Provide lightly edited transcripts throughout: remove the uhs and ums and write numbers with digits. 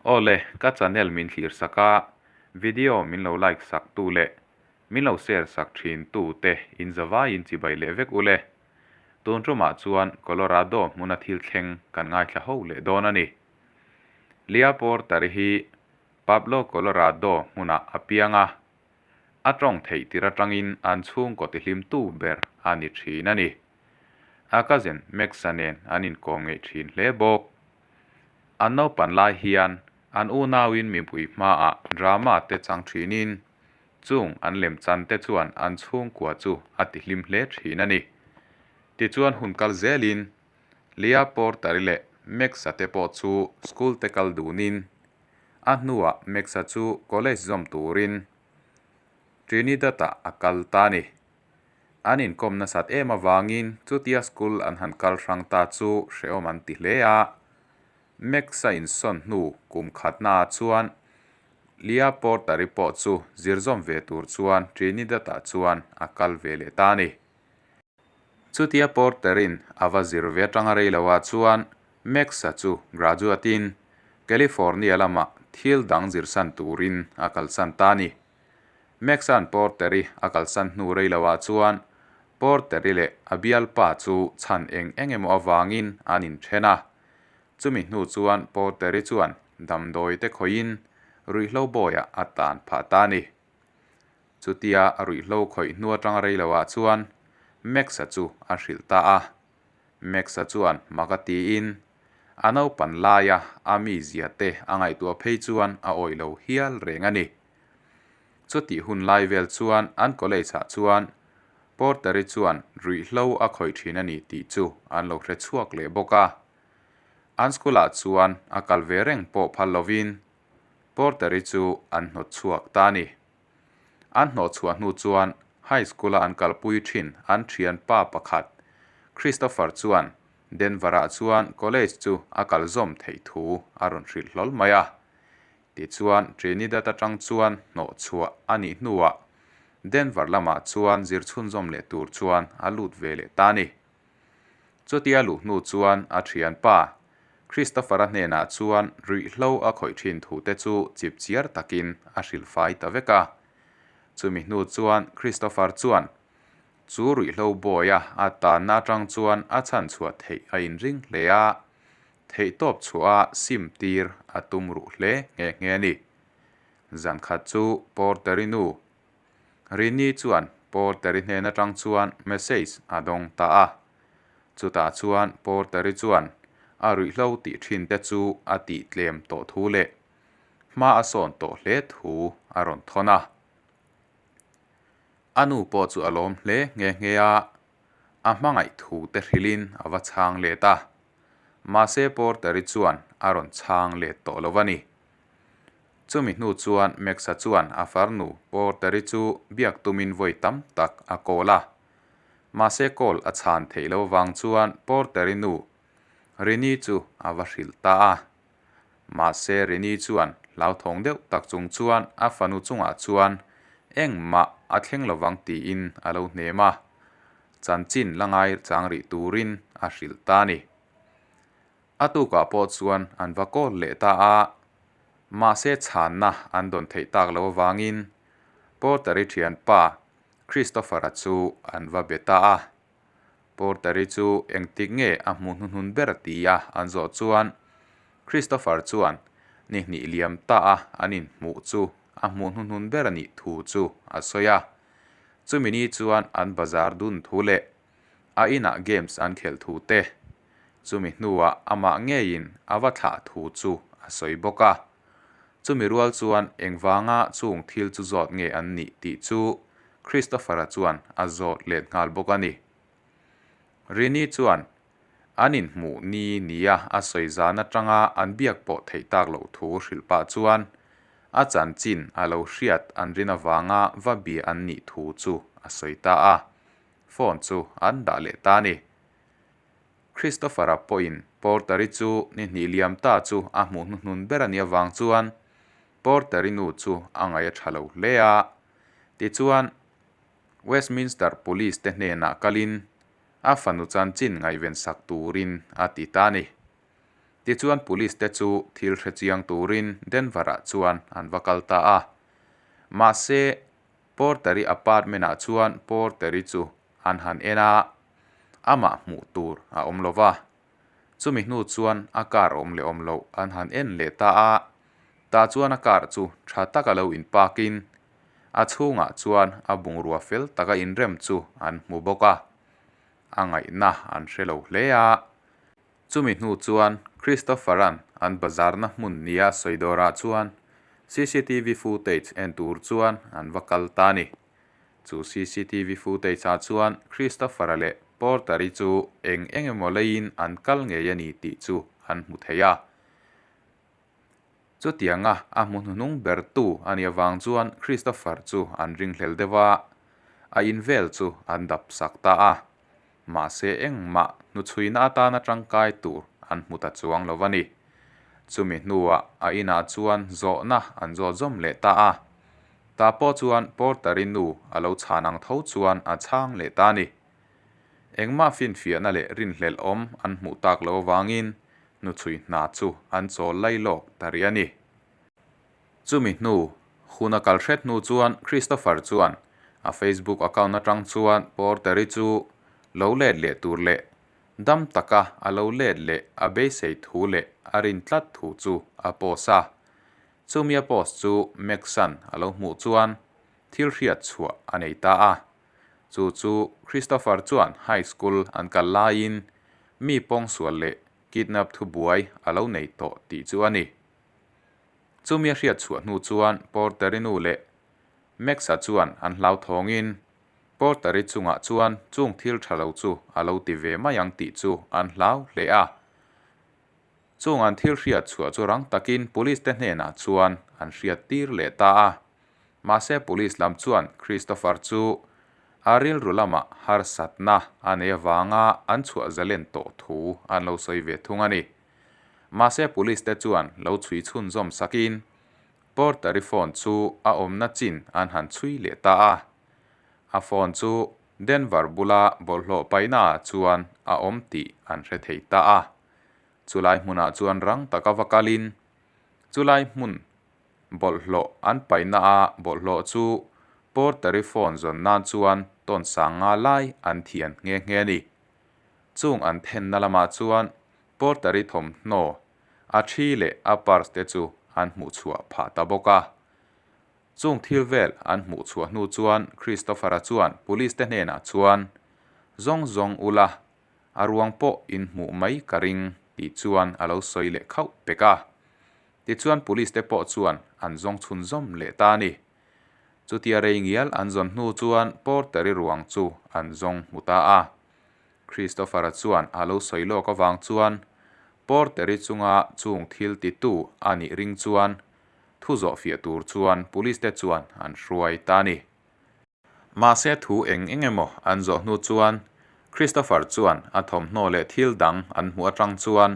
Awle, ka channel min thlir sak a, video min lo like sak tu leh min lo share sak thin tu te in zavaiin chibai leh vek ule. Tun tumah chuan Colorado hmuna thil thleng kan ngaithla ho leh dawn a ni. Lia Porter-i hi Pablo Colorado hmunah a piang a, a tawng theih tir atangin an chhungkaw tihlimtu ber a ni thin a ni. A cousin Max-a nen an inkawm ngeih thin hle bawk. An naupan lai hian an unauin mipui hmaah drama te chang thinin chung an lemchan te chuan an chhungkua chu a tihlim hle thin a ni. Tichuan hun kal zelin Leah Porter-i leh Max-a te pawh chu school te kal dunin a hnuah Max-a chu college zawm turin Trinidad-ah a kal ta a ni. An inkawm nasat em avangin chutia school an han kal hrang ta chu hrehawm an ti hle a. Max-a insawn hnu kum khatnaah chuan Leah Porter-i pawh chu zir zawm ve tur chuan Trinidad-ah chuan a kal ve leh ta a ni. Chutia Porter-in a va zir ve atanga rei loah chuan Max-a chu graduate-in California lamah thil dang zirsan turin a kalsan ta a ni. Max-a'n Porter-i a kalsan hnu rei loah chuan Porter-i leh a bialpa chu chhan eng eng emaw avangin an inthen a. Chumi hnu chuan Porter-i chuan damdawi te khawihin ruihhlo bawiah a tan phah ta a ni. Chutia a ruihhlo khawih hnu atanga rei loah chuan Max-a chu a hrilh ta a. Max-a chuan mak a tiin a naupan laia a mizia te a ngaihtuah phei chuan a awih lo hial reng a ni. Chutih hun lai vel chuan an college-ah chuan Porter-i chuan ruihhlo a khawih thin a ni tih chu an lo hre chhuak leh bawk a. An school-ah chuan a kal ve reng pawh phal lovin Porter-i chu an hnawt chhuak ta a ni. An hnawh chhuah hnu chuan high school-a an kalpui thin an thianpa pakhat Christopher chuan Denver-ah chuan college chu a kal zawm theih thu a rawn hrilh hlawl mai a. Tichuan Trinidad atang chuan hnawh chhuah a nih hnuah Denver lamah chuan zir chhunzawm leh tur chuan a lut ve leh ta a ni. Chutia luh hnu chuan a thianpa Christopher-a hnenah chuan ruihhlo a khawih thin thute chu chip chiar takin a hrilh fai ta vek a. Chumi hnu chuan Christopher chuan chu ruihhlo bawia a tanna atang chuan a chhan chhuah theih a inring hle a, theihtawp chhuah a sim tir a tum ruh hle nghe nghe a ni. Zan khat chu Porter-i nu Rini chuan Porter-i hnen atang chuan message a dawng ta a. Chutah chuan Porter-i chuan a ruihhlo tih thin te chu a tih tlem tawh thu leh hma a sawn tawh hle thu a rawn thawn a. A nu pawh chu a lawm hle nghe nghe a, a hmangaih thu te hrilhin a va chhang let a. Mahse Porter-i chuan a rawn chhang let tawh lo a ni. Chumi hnu chuan Max-a chuan a farnu Porter-i chu biak tumin vawi tam tak a call a. Mahse call a chhan theih lo vang chuan Porter-i nu Rini chu a va hrilh ta a. Mahse Rini chuan hlauthawng deuh tak chung chuan a fanu chungah chuan engmah a thleng lovang tiin a lo hnem a, chanchin la ngai chang rih turin a hrilh ta a ni. A tukah pawh chuan an va kawl leh ta a, mahse chhanna an dawn theih tak lo avangin Porter-i thianpa Christopher-a chu an va be ta a. Porter-i chu engtik nge a hmuh hnuhnun ber tia an zawh chuan Christopher chuan ni hnih liam ta a an inhmuh chu a hmuh hnuhnun ber a nih thu chu a sawi a. Chumi ni chuan an bazar dun thu leh a inah games an khelh thu te, chumi hnuah amah ngeiin a va thlah thu chu a sawi bawk a. Chumi rual chuan engvanga chung thil chu zawt nge an nih tih chu Christopher-a chuan a zawt let nghal bawk a ni. Rini chuan an inhmuh ni nia a sawi zan atanga an biak pawh theih tak loh thu hrilh pah chuan a chanchin a lo hriat an rin avanga va bia an nih thu chu a sawi ta a. Phone chu an dah leh ta a ni. Christopher-a pawhin Porter-i chu ni hnih liam ta chu a hmuh hnuhnun ber a nih avang chuan Porter-i nu chu a ngaih a tha lo hle a. Tichuan, Westminster Police te hnenah kalin a fanu chanchin ngaihven sak turin a ti ta a ni. Tichuan police te chu thil hrechiang turin Denver ah chuan an va kal ta a. Mahse Porter-i apartment ah chuan Porter-i chu an han en a, amah hmuh tur a awm lova. Chumi hnu chuan a car awm leh awm loh an han en leh ta a, tah chuan a car chu tha taka lo in park in a chhungah chuan a bungrua fel taka inrem chu an hmu bawk a, a ngaihna an hre lo hle a. Chumi hnu chuan Christopher-a'n an bazarna hmun nia sawi dawrah chuan cctv footage en tur chuan an va kal ta a ni. Chu cctv footage ah chuan Christopher-a leh Porter-i chu eng eng emaw leiin an kal ngei a ni tih chu an hmu thei a. Chutianga a hmu hnuhnung bertu a nih avang chuan Christopher chu an ringhlel deuh a, a in vel chu an dap sak ta a. Mahse engmah hnuchhuina atana tangkai tur an hmu ta chuang lo a ni. Chumi hnuah a inah chuan zawhna an zawt zawm leh ta a. Tah pawh chuan Porter-i nu a lo chhan ang tho chuan a chhang leh ta a ni. Engmah finfiahna leh rinhlelh awm an hmuh tak loh avangin hnuchhui hna chu an chawl lai lawk ta rih a ni. Chumi hnu, hun a kal hret hnu chuan Christopher chuan a Facebook account atang chuan Porter-i chu lo let leh tur leh dam taka a lo let leh a beisei thu leh a rin tlat thu chu a post a. Chumi a post chu Max-a'n a lo hmuh chuan thil hriat chhuah a nei ta a. Chu chu Christopher chuan high school an kal laiin mi pawngsual leh kidnap thubuai a lo nei tawh tih chu a ni. Chumi a hriat chhuah hnu chuan Porter-i nu leh Max-a chuan an hlauthawngin Porter-i chungah chuan chung thil tha lo chu a lo ti ve mai ang tih chu an hlau hle a. Chung an thil hriat chhuah chu rang takin police te hnenah chuan an hriat tir leh ta a. Mahse police lam chuan Christopher chu a rilru lamah harsatna a nei avanga an chhuah zalen tawh thu an lo sawi ve thung a ni. Mahse police te chuan lo chhui chhunzawm sakin Porter-i phone chu a awmna chin an han chhui leh ta a. A phone chu Denver bula bawlhhlawh paihnaah chuan a awm tih an hre thei ta a. Chulai hmunah chuan rang taka va kalin chulai hmun bawlhhlawh an paihna a bawlhhlawh chu Porter-i phone zawn nan chuan tawn sang nga lai an thian nghe nghe a ni. Chung an thenna lamah chuan Porter-i thawmhnaw, a thi leh a purse te chu an hmuhchhuah phah ta bawk a. Chung thil vel an hmuhchhuah hnu chuan Christopher-a chuan police te hnenah chuan, Zawng zawng ula, a ruang pawh in hmuh mai ka ring tih chuan a lo sawi leh khauh pek a. Tichuan police te pawh chuan an zawng chhunzawm leh ta a ni. Chutia rei ngial an zawn hnu chuan Porter-i ruang chu an zawng hmu ta a. Christopher-a chuan a lo sawi lawk avang chuan Porter-i chunga chung thil titu a nih ring chuan thu zawh fiah tur chuan police te chuan an hruai ta a ni. Mahse thu eng eng emaw an zawh hnu chuan Christopher chuan a thawmhnaw leh thil dang an hmuh atang chuan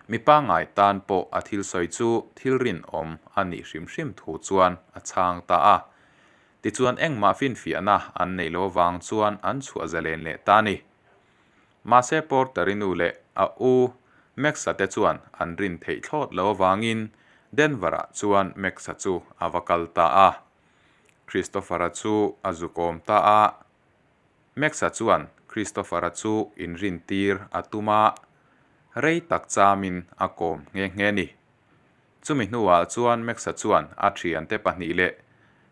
mi pangngai tan pawh a thil sawi chu thil rinawm a nih hrim hrim thu chuan a chhang ta a. Tichuan engmah finfiahna an neih loh avang chuan an chhuah zalen leh ta a ni. Mahse Porter-i nu leh a u Max-a te chuan an rin theih thlawt loh avangin Denver-ah chuan Max-a chu a va kal ta a. Christopher-a chu a zukawm ta a. Max-a chuan Christopher-a chu inrintir a tum a, rei tak chamin a kawm nghe nghe a ni. Chumi hnuah chuan Max-a chuan a thiante pahnih leh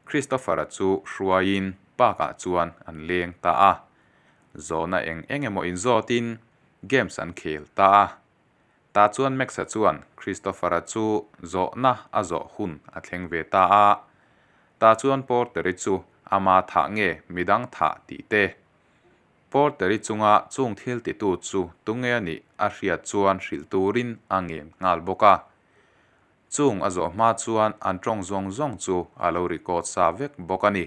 Christopher-a chu hruaiin park-ah chuan an leng ta a. Zawhna eng eng emaw inzawtin games an khel ta a. Tah chuan Max-a chuan Christopher-a chu zawhna a zawh hun a thleng ve ta a. Tah chuan Porter-i chu ama thah nge midang thah tih te. Porter-i chunga chung thil titu chu tunge a nih a hriat chuan hrilh turin a ngen nghal bawk a. Chung a zawh hma chuan an tawng zawng zawng chu a lo record sa vek bawk a ni.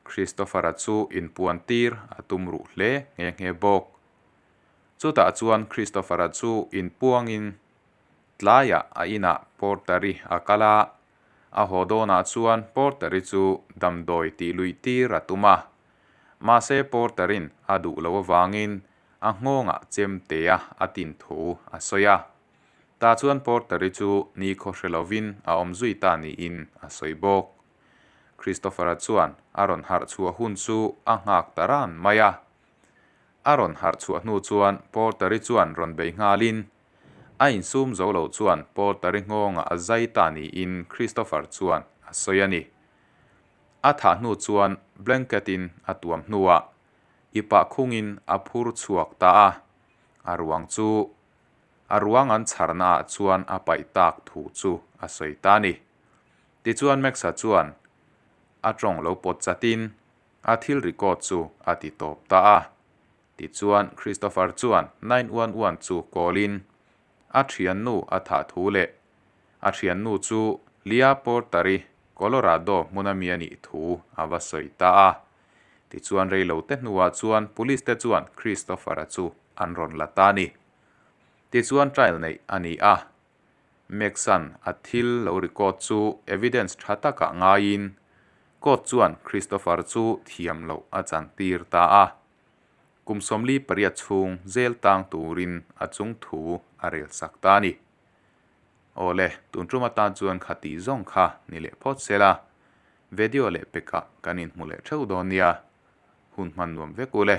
Christopher-a chu inpuan tir a tum ruh hle nghe nghe bawk. Chutah chuan Christopher-a chu inpuangin tlaiah a inah Porter-i a kal a, a haw dawnah chuan Porter-i chu damdawi tih luih tir a tum a. Mahse Porter-in a duh loh avangin a nghawngah chemtea a tin thu a sawi a. Tah chuan Porter-i chu nikhaw hre lovin a awm zui ta niin a sawi bawk. Christopher-a chuan a rawn harh chhuah hun chu a nghak ta ran mai a. A rawn harh chhuah hnu chuan Porter-i chuan rawn bei nghalin a insum zo lo chuan Porter-i nghawngah a zai ta niin Christopher chuan a sawi a ni. A thah hnu chuan blanket-in a tuam hnuah i pah khungin a phur chhuak ta a, a ruang chu a ruang an chharna ah chuan a paih tak thu chu a sawi ta a ni. Tichuan Max-a chuan a tawng lo pawt chatin a thil record chu a ti tawp ta a. Tichuan Christopher chuan 911 chu call in a thiannu a thah thu leh a thiannu chu Leah Porter-i Colorado hmuna mi a nih thu a va sawi ta a. Tichuan reilo te hnuah chuan police te chuan Christopher-a chu an rawn la ta a ni. Tichuan trial neih a ni a. Max-a'n a thil lo record chu evidence tha takah ngaiin court chuan Christopher chu thiam loh a chantir ta a. Kum 48 chhung zel tang turin a chung thu a rel sak ta a ni. Awle, tun tum atan chuan kha tih zawng kha ni leh phawt sela, video leh pekah kan inhmu leh theuh dawn nia. Hun hman nuam vek ule.